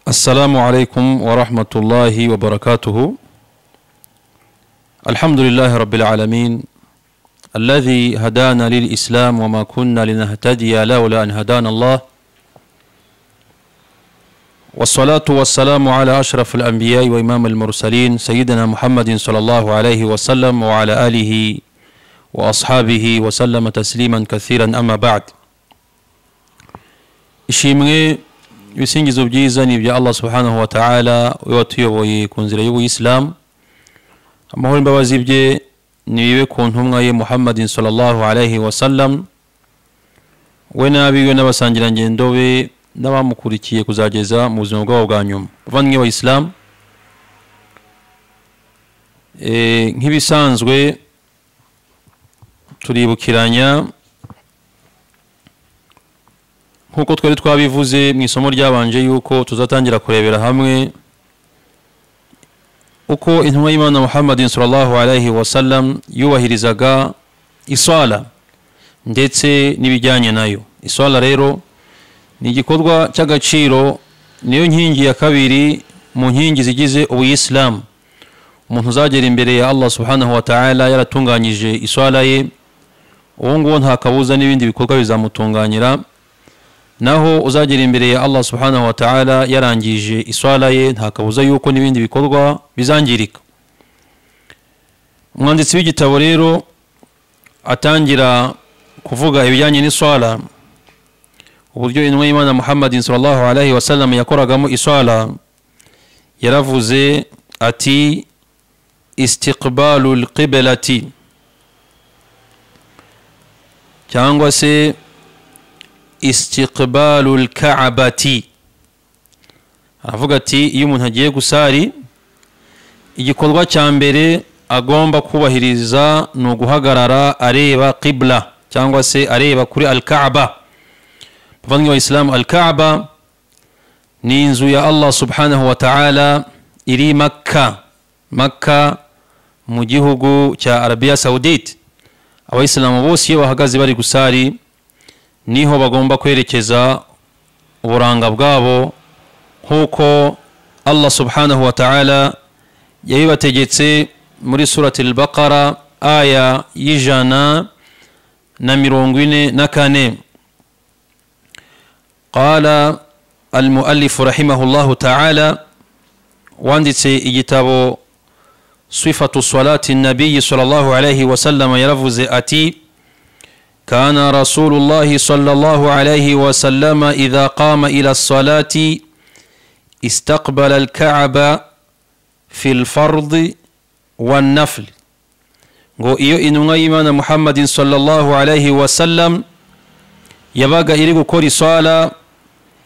السلام عليكم ورحمة الله وبركاته. الحمد لله رب العالمين الذي هدانا للإسلام وما كنا لنهتدي لولا أن هدانا الله، والصلاة والسلام على أشرف الأنبياء وإمام المرسلين سيدنا محمد صلى الله عليه وسلم وعلى آله وأصحابه وسلم تسليما كثيرا. أما بعد، ishimwe ibisingizo byiza ni ibya Allah subhanahu wa ta'ala, we watuyoboye ku nzira y'ubuyisilamu. Amahoro imbabazi bye nibibe ku ntumwa ye Muhammadin sallallahu alayhi wa sallam, we n'abiwe n'abasangirangendo be n'abamukurikiye kuzageza mu buzima bwabo bwa nyuma. Bavandimwe b'abayisilamu, nk'ibisanzwe turibukiranya nkuko twari twabivuze mu isomo ryabanje yuko tuzatangira kurebera hamwe uko intumwa y'Imana Muhammadin sallallahu alayhi wa sallam yubahirizaga iswala ndetse n'ibijyanye nayo. Iswala rero ni igikorwa cy'agaciro, niyo nkingi ya kabiri mu nkingi zigize ubuyisilamu. Umuntu uzagera imbere ya Allah subhanahu wa ta'ala yaratunganyije iswala ye, uwo nguwo nta kabuza n'ibindi bikorwa bizamutunganyira. Naho uzagera imbere ya Allah subhanahu wa ta'ala yarangije iswala ye, nta kabuza yuko n'ibindi bikorwa bizangirika. Umwanditsi w'igitabo rero atangira kuvuga ibijyanye n'iswala, uburyo intumwa y'Imana Muhammadin sallallahu alayhi wa sallam yakoragamo iswala. Yaravuze ati istiqbalul qiblati, cyangwa se istiqbalul ka'bati. Aravuga ati iyo umuntu agiye gusari, igikorwa cya mbere agomba kubahiriza ni uguhagarara areba qibla, cyangwa se areba kuri al-Kaaba. Bavandimwe b'Abayisilamu, al-Kaaba ni inzu ya Allah subhanahu wa ta'ala iri Makka, Makka mu gihugu cya Arabia Saudite. Abayisilamu bose iyo bahagaze bari gusari niho bagomba kwerekeza uburanga bwabo, nkuko Allah subhanahu wa ta'ala yabibategetse muri surati al-Baqara aya 144. Qala al-muallif rahimahullahu ta'ala, wanditse igitabo Sifatu salati an-nabiy sallallahu alayhi wa sallam, yaravuze ati كان رسول الله صلى الله عليه وسلم إذا قام إلى الصلاة استقبل الكعبة في الفرض والنفل. Ngo iyo intumwa y'Imana Muhammadin sallallahu alayhi wa sallam yabaga iri gukora iswala,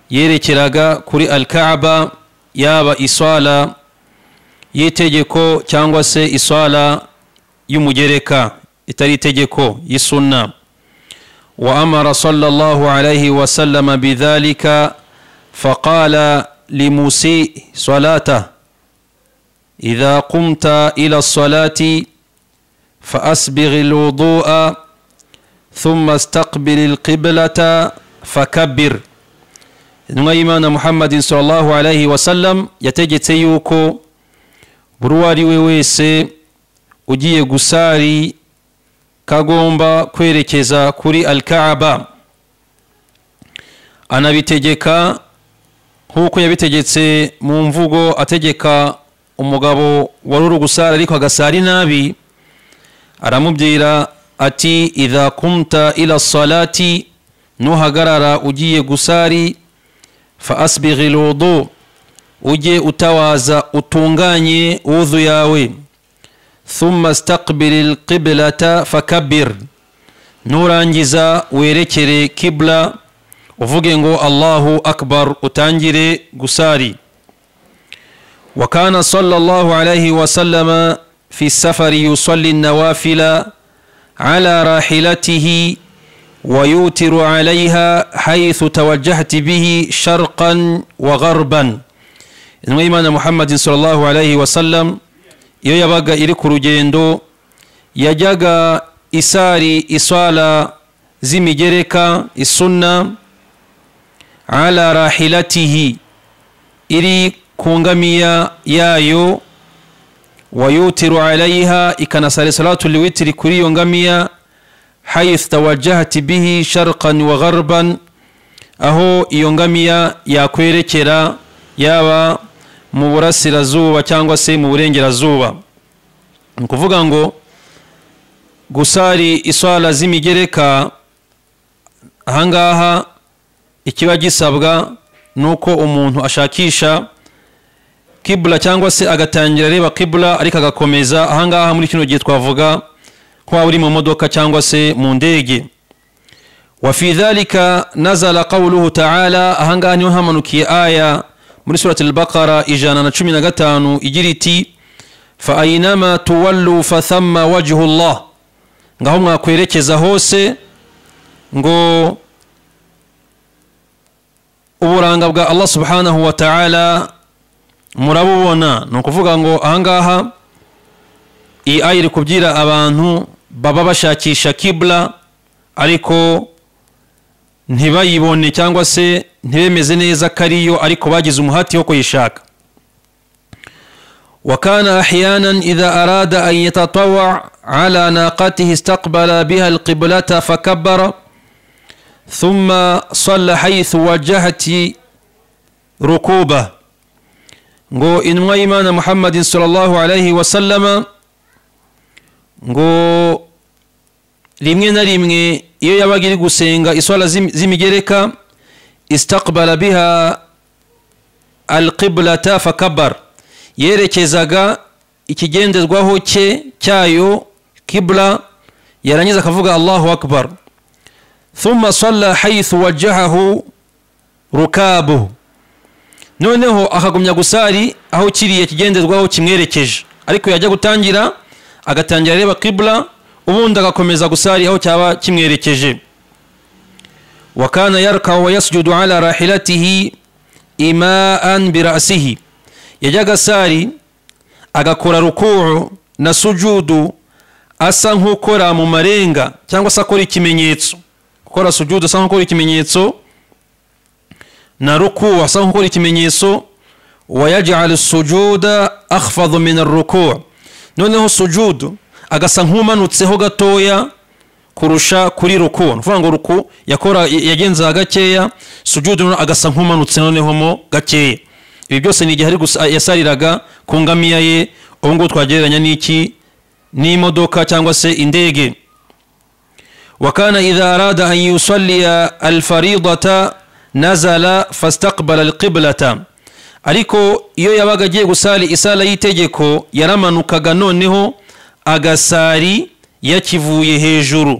yerekeraga kuri al-Kaaba, yaba iswala y'itegeko cyangwa se iswala y'umugereka itari itegeko y'isunna. وأمر صلى الله عليه وسلم بذلك فقال لمسيء صلاته إذا قمت إلى الصلاة فأسبغ الوضوء ثم استقبل القبلة فكبر. Intumwa y'Imana Muhammadin sallallahu alayhi wa sallam yategetse yuko buri uwo ari we wese ugiye gusari kagomba kwerekeza kuri al-Kaaba. Anabitegeka nkuko yabitegetse mu mvugo ategeka umugabo wari uri gusara ariko agasari nabi, aramubwira ati idha kumta ila salati, nuhagarara ugiye gusari, fa asbighi alwudu, ujye utawaza utunganye wudhu yawe, thumma istaqbil alqiblata fakabbir, nurangiza werekere kibla uvuge ngo Allahu akbar, utangire gusari. Wa kana sallallahu alayhi wa sallama fi safari yusalli an-nawafila ala rahilatihi wa yutiru alayha haythu tawajjahti bihi sharqan wa gharban. Intumwa y'Imana Muhammadin sallallahu alayhi wa sallam iyo yabaga iri ku rugendo yajyaga isari iswala z'imigereka isunna ala rahilatihi, iri ku ngamiya yayo, wayutiru alayha, ikanasara salatu liwitri kuri iyo ngamiya, haythu tawajjahat bihi sharqan wa gharban, aho iyo ngamiya yakwerekera yaba mu burasirazuba cyangwa se mu burengerazuba. Ni ukuvuga ngo gusari iswala z'imigereka ahangaha ikiba gisabwa nuko umuntu ashakisha kibla cyangwa se agatangira areba kibla ariko agakomeza. Ahangaha muri kino gihe twavuga ko waba uri mu modoka cyangwa se mu ndege. Wa fi dhalika nazala qawluhu ta'ala, ahangaha niho hamanukiye aya muri surati al-Baqara 115 igira iti fa aynama tuwallu fa thamma wajhu Allah, ngaho mwakwerekeza hose ngo uburanga bwa Allah subhanahu wa ta'ala murabubona. Ni ukuvuga ngo ahangaha iyi aya iri kubwira abantu baba bashakisha kibla ariko ntibayibone cyangwa se ntibemeze neza ko ariyo, ariko bagize umuhati wo kuyishaka. وكان أحيانا إذا أراد أن يتطوع على ناقته استقبل بها القبلة فكبر ثم صلى حيث وجهت ركوبه. ngo intumwa y'Imana Muhammadin sallallahu alayhi wa sallama ngo rimwe na rimwe iyo yabaga iri gusenga iswala z'imigereka, istaqbala biha alqiblata fakabbar, yerekezaga ikigenderwaho cye cyayo kibla, yarangiza akavuga Allahu akbar. Thumma salla haythu wajjahahu rukabuhu, noneho akagumya gusari aho kiriya kigenderwaho kimwerekeje, ariko yajya gutangira agatangira areba kibla, ubundi agakomeza gusari aho cyaba kimwerekeje. Wa kana yarka wa yasjudu ala rahilatihi imaan bi ra'sihi, yajyaga sari agakora rukuu na sujudu asa nk'ukora mu marenga cyangwa se akora ikimenyetso. Gukora sujudu asa nk'ukora ikimenyetso na rukuu asa nk'ukora ikimenyetso. Wa yaj'al sujuda akhfadhu min ar-rukuu, noneho sujudu agasa nk'umanutseho gatoya kurusha kuri rukuu. Ni ukuvuga ngo rukuu yakora yagenzaga gakeya, sujudu agasa nk'umanutse noneho mo gakeya. Ibi byose ni igihe ari yasariraga ku ngamiya ye. Ubu ngubu twagereranya n'iki? N'imodoka cyangwa se indege. Wa kana idha arada an yusalliya alfaridata nazala fastaqbala alqiblata, ariko iyo yabaga agiye gusali isala y'itegeko yaramanukaga noneho agasari yakivuye hejuru.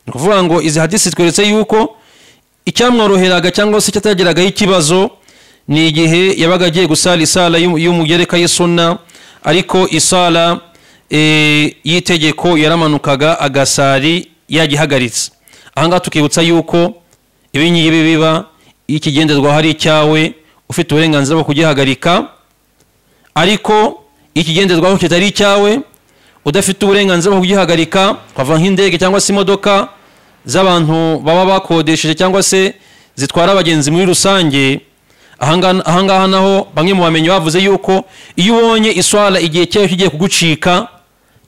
Ni ukuvuga ngo izi hadisi tweretse yuko icyamworoheraga cyangwa se cyatageragaho ikibazo ni igihe yabaga agiye gusala isala y'umugereka y'isuna, ariko isala y'itegeko yaramanukaga agasari yagihagaritse. Ahangaha tukibutsa yuko ibi ngibi biba iyo ikigenderwaho ari icyawe ufite uburenganzira bwo kugihagarika, ariko iyo ikigenderwaho kitari icyawe udafite uburenganzira bwo kugihagarika, twava nk'indege cyangwa se imodoka z'abantu baba bakodesheje cyangwa se zitwara abagenzi muri rusange. Ahangaha naho bamwe mu bamenyi bavuze yuko iyo ubonye iswala igihe cyayo kigiye kugucika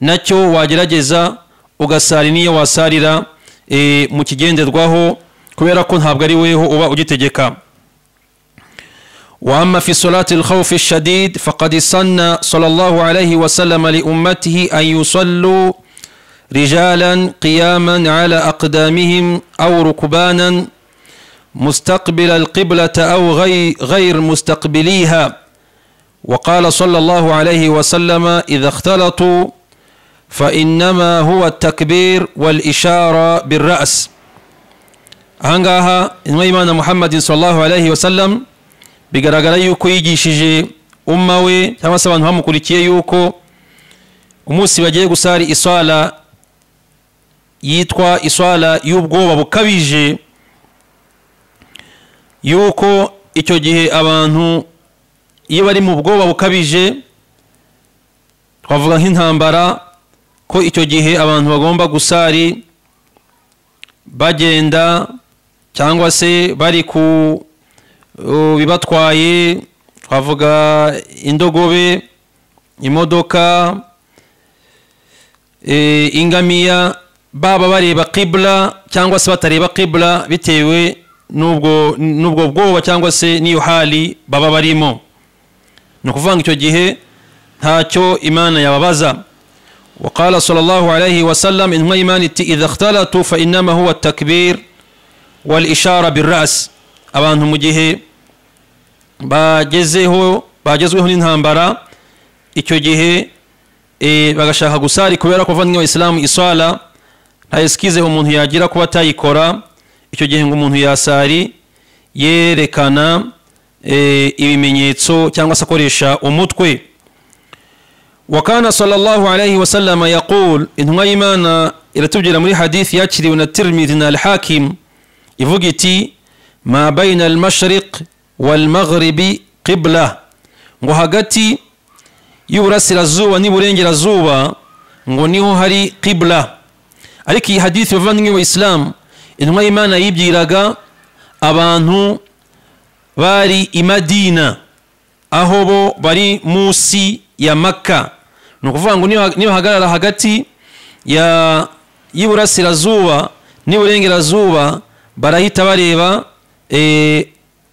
nacyo wagerageza ugasari niyo wasarira mu kigenderwaho, kubera ko ntabwo ari weho uba ugitegeka. Wa amma fi salati al-khawf ash-shadid faqad sanna sallallahu alayhi wa sallam li ummatihi an yusallu rijalan qiyaman ala aqdamihim aw rukbanan مستقبل القبلة أو غير مستقبليها. وقال صلى الله عليه وسلم إذا اختلطوا فإنما هو التكبير والإشارة بالرأس. Ahangaha intumwa y'Imana Muhammadin sallallahu alayhi wa sallam bigaragara yuko yigishije umma we cyangwa se abantu bamukurikiye yuko umunsi bagiye gusari iswala yitwa iswala y'ubwoba bukabije, yuko icyo gihe abantu iyo bari mu bwoba bukabije, twavuga nk'intambara, ko icyo gihe abantu bagomba gusari bagenda cyangwa se bari ku bibatwaye Twavuga indogobe, imodoka, ingamiya, baba bareba qibla cyangwa se batareba qibla bitewe n'ubwo bwoba cyangwa se n'iyo hali baba barimo. Ni ukuvuga ngo icyo gihe ntacyo Imana yababaza. وقال صلى الله عليه وسلم إن إيمان إذا اختلطوا فإنما هو التكبير والإشارة بالرأس. Abantu mu gihe bagezweho n'intambara, icyo gihe bagashaka gusari, kubera ko bavandimwe b'Abayisilamu iswala nta esikize umuntu yagira kuba atayikora. Icyo gihe ngo umuntu yasari yerekana ibimenyetso cyangwa se akoresha umutwe. وكان صلى الله عليه وسلم يقول intumwa y'Imana iratubwira muri hadith yakiriwe na Tirmidhi na Al-Hakim, ivuga iti ma bayna al-mashriq wal-maghribi qibla, ngo hagati y'uburasirazuba n'iburengerazuba ngo niho hari qibla. Ariko iyi hadith, bavandimwe b'Abayisilamu, intumwa y'Imana yibwiraga abantu bari i Madina, aho bo bari munsi ya Makka. Ni ukuvuga ngo nibahagarara hagati y'iburasirazuba n'iburengerazuba barahita bareba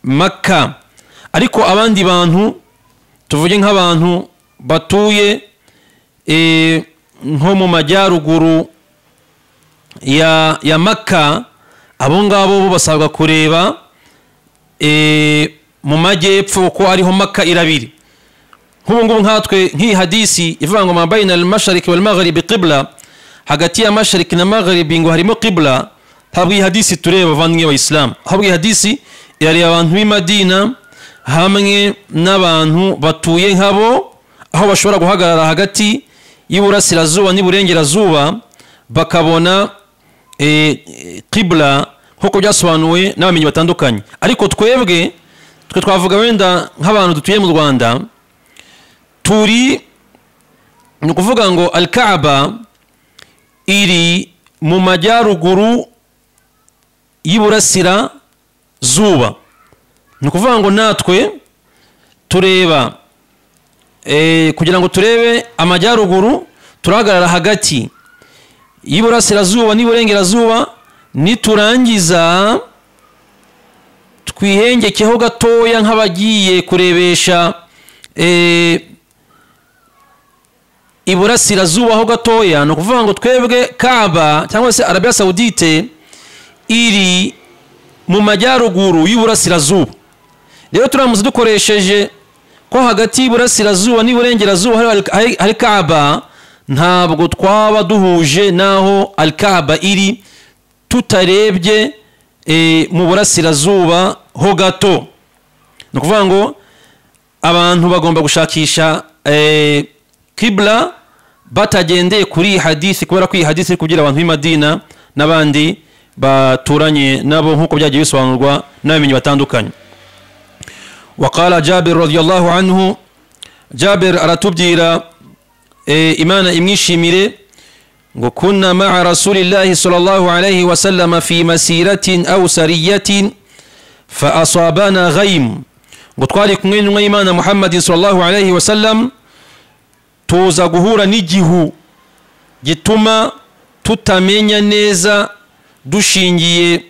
Makka. Ariko abandi bantu, tuvuge nk'abantu batuye nko mu majyaruguru ya Makka, abo ngabo bo basabwa kureba mu majyepfo, kuko ariho Makka irabiri. Nk'ubu ngubu nkatwe, nk'iyi hadisi ivuga ngo ma bayna al-mashriq wal maghribi qibla, hagati ya mashriq na maghribi ngo harimo qibla, ntabwo iyi hadisi tureba, bavandimwe b'Abayisilamu. Ahubwo iyi hadisi irareba abantu b'i Madina hamwe n'abantu batuye nkabo, aho bashobora guhagarara hagati y'iburasirazuba n'iburengerazuba bakabona qibla, nk'uko byasobanuwe n'abamenyi batandukanye. Ariko twebwe, twe twavuga wenda nk'abantu dutuye mu Rwanda, turi, ni ukuvuga ngo Al-Kaaba iri mu majyaruguru y'iburasirazuba. Ni ukuvuga ngo natwe tureba, kugira ngo turebe amajyaruguru, turahagarara hagati y'iburasirazuba n'iburengerazuba, niturangiza twihengekeho gatoya nk'abagiye kurebesha iburasirazuba ho gatoya. Ni ukuvuga ngo twebwe Kaaba cyangwa se Arabia Saudite iri mu majyaruguru y'uburasirazuba. Rero turamutse dukoresheje ko hagati y'iburasirazuba n'iburengerazuba hari Kaaba, ntabwo twaba duhuje n'aho Al-Kaaba iri tutarebye mu burasirazuba ho gato. Ni ukuvuga ngo abantu bagomba gushakisha kibla batagendeye kuri iyi hadisi, kubera ko iyi hadisi iri kubwira abantu b'i Madina n'abandi baturanye nabo, nk'uko byagiye bisobanurwa n'abamenyi batandukanye. وقال جابر رضي الله عنه، Jabir aratubwira, Imana imwishimire, ngo كنا مع رسول الله صلى الله عليه وسلم في مسيرة أو سرية فأصابنا غيم، ngo twari kumwe n'intumwa y'Imana Muhammad صلى الله عليه وسلم, tuza guhura n'igihu gituma tutamenya neza dushingiye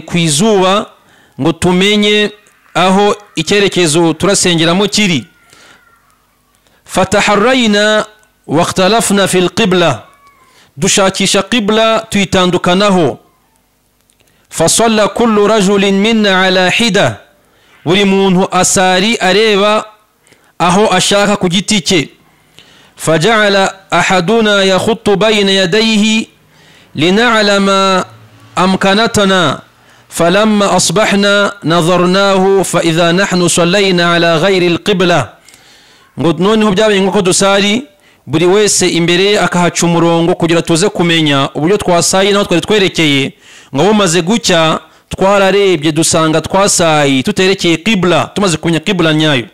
ku izuba ngo tumenye aho icyerekezo turasengeramo kiri. فتحرينا واختلفنا في القبلة، dushakisha qibla tuyitandukanaho. فصلى كل رجل منا على حدة، buri muntu asari areba aho ashaka ku giti cye. فجعل أحدنا يخط بين يديه لنعلم أمكنتنا، فلما أصبحنا نظرناه فإذا نحن صلينا على غير القبلة. Ngo noneho byabaye nk'uko dusari, buri wese imbere akahaca umurongo kugira tuze kumenya uburyo twasaye naho twari twerekeye. Ngo bumaze gucya twararebye dusanga twasayi tuterekeye qibla, tumaze kumenya qibla nyayo.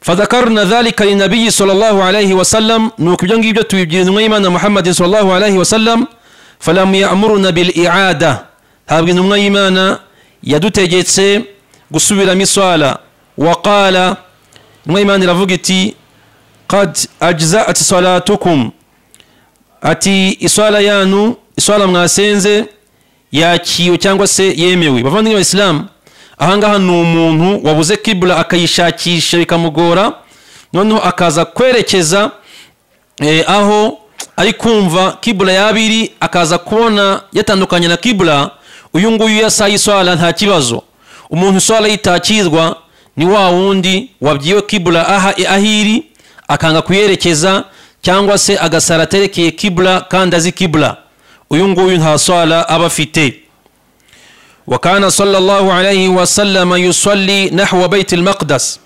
فذكرنا ذلك للنبي صلى الله عليه وسلم، nuko ibyo ngibyo tubibwira intumwa y'Imana Muhammad صلى الله عليه وسلم. فلم يأمرنا بالإعادة، ntabwo intumwa y'Imana yadutegetse gusubiramo iswala. Waqala, intumwa y'Imana iravuga iti qad ajza'at salatukum, ati iswala yanu, iswala mwasenze yakiwe cyangwa se yemewe. Bavandimwe b'Abayisilamu, ahangaha ni umuntu wabuze kibla akayishakisha bikamugora, noneho akaza kwerekeza aho ari kumva kibla yabiri, akaza kubona yatandukanye na kibla. Uyu nguyu yasaye iswala nta kibazo. Umuntu iswala yitakirwa ni wa wundi wabyiwe kibla aha ahiri akanga kuyerekeza, cyangwa se agasara aterekeye kibla kandi azi kibla. Uyu nguyu nta swala aba afite. Wa kana sallallahu alayhi wa sallam yusalli nahwa bayt al-maqdis.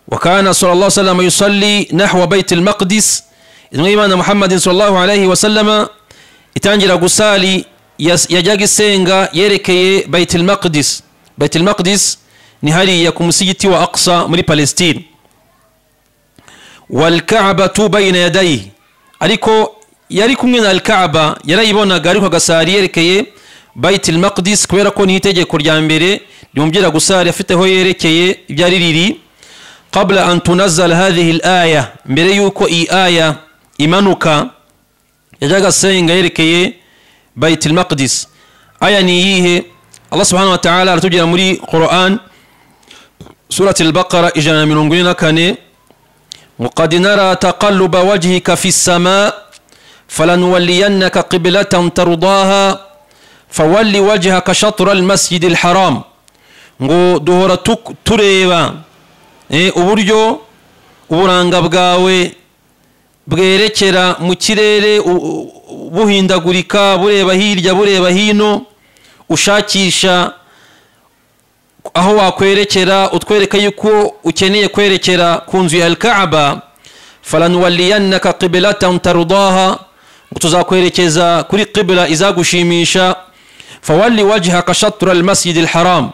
Wa kana sallallahu alayhi wa sallam yusalli nahwa bayt al-maqdis. Intumwa y'Imana Muhammadin sallallahu alayhi wa sallam itangira gusali yajyaga isenga yerekeye Bayt al-Maqdis. Bayt al-Maqdis ni hariya ku musigiti wa Aqsa muri Palestine. Wal Ka'batu bayna yadayhi, ariko yari kumwe na al-Ka'ba, yarayibonaga ariko agasari yerekeye Bayt al-Maqdis, kubera ko ni itegeko rya mbere ryumvira gusari afite aho yerekeye ibyari riri. Qabla an tunazzal hadhihi al-aya, mbere yuko iyi aya imanuka yajyaga asenga yerekeye Bayt al-Maqdis. Aya ni iyihe? Allah subhanahu wa ta'ala aratubwira muri Quran Surat al-Baqara 144, وقد نرى تقلب وجهك في السماء فلنولينك قبلة ترضاها فول وجهك شطر المسجد الحرام. Ngo duhora tureba uburyo uburanga bwawe bwerekera mu kirere buhindagurika, bureba hirya bureba hino, ushakisha aho wakwerekera, utwereka yuko ukeneye kwerekera ku nzu ya al-Kaaba. Falanuwalliyannaka qiblatan tardaha, tuzakwerekeza kuri qibla izagushimisha. Fawalli wajhaka shatra al-masjid al-haram,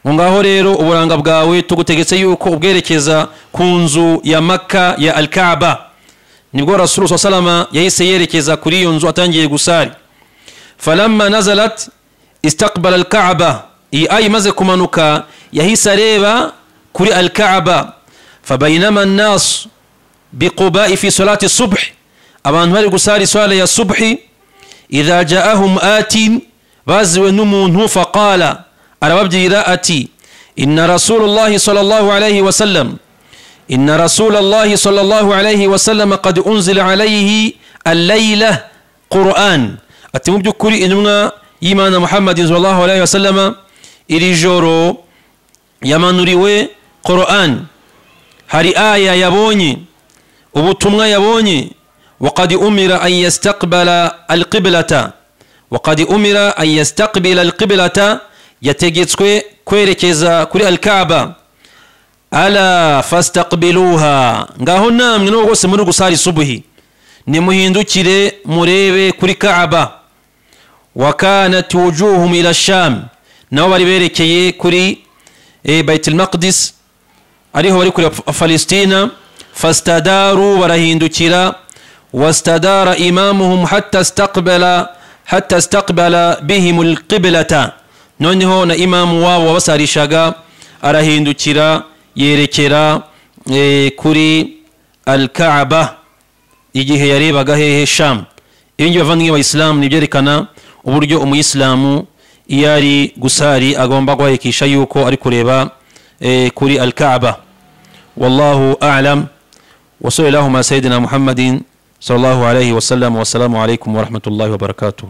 ngaho rero uburanga bwawe tugutegetse yuko ubwerekeza ku nzu ya Makka ya al-Kaaba. Nibwo Rasul sallallahu yahise yerekeza kuri iyo nzu atangiye gusari. Falamma nazalat istaqbala al-Kaaba, iyi aya imaze kumanuka yahise areba kuri al-Kaaba. Fabainama an-nas biquba'i fi salati subh, abantu bari gusari swala ya subhi. Idha ja'ahum atin, baziwe n'umuntu, faqala, arababwira ati inna rasulullahi sallallahu alayhi wa sallam, inna rasulullahi sallallahu alayhi wa sallam qad unzila alayhi al-layla Qur'an, ati mu by'ukuri intumwa y'Imana Muhammadin sallallahu alayhi wa sallam iri joro yamanuriwe Qur'an, hari aya yabonye, ubutumwa yabonye. Waqad umira an yastaqbala al-qiblata, waqad umira an yastaqbila al-qiblata, yategetswe kwerekeza kuri al-Kaaba. Ala fastaqbiluha, ngaho namwe n'ubwo bose muri gusari subuhi nimuhindukire murebe kuri Kaaba. Wa kanat wujuhum ila Sham, nabo bari berekeye kuri Bayt al-Maqdis, ariho bari kuri Palestina. Fastadaru, barahindukira. Wastadara imamuhum hatta istaqbala bihim al-qiblata, noneho na imamu wabo wabasarishaga arahindukira yerekera kuri al-Kaaba igihe yarebaga hehe Sham. Ibi ngibi bavandimwe b'Abayisilamu ni ibyerekana uburyo umuyisilamu iyo ari gusari agomba guhayikisha yuko ari kureba kuri al-Kaaba. Wallahu a'lam, wa sallallahu ala sayyidina Muhammadin sallallahu alayhi wa sallam, wa assalamu alaykum wa rahmatullahi wa barakatuh.